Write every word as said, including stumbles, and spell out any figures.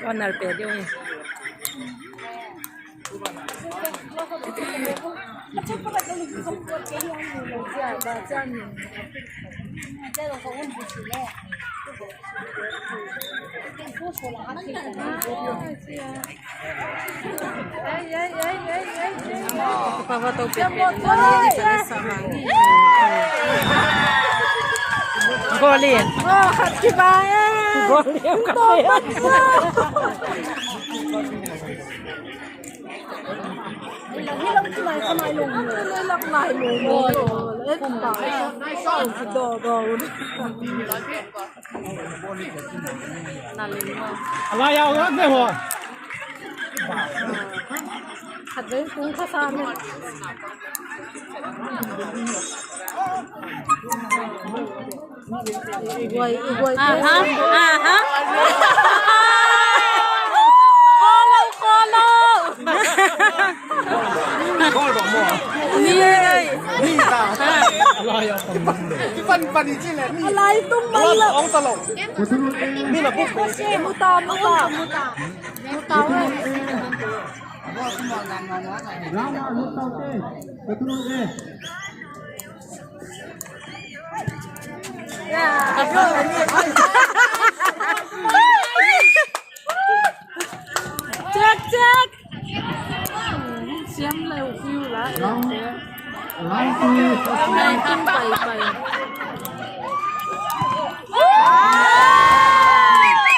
Corner pe deuh hi. Goal in. Goal in. A lai au lak ve hua. Khat vei kung kha sa me. I guai, i guai. Aha, aha. Kholo, kholo. Ni. Ni ta. Pan pan i ci le. Ni. Lai tung man lo. Ong ta lo. Ni na buk. Muta, muta. Muta we. Check, check. Siam leu fiu la. Lai tung pai pai.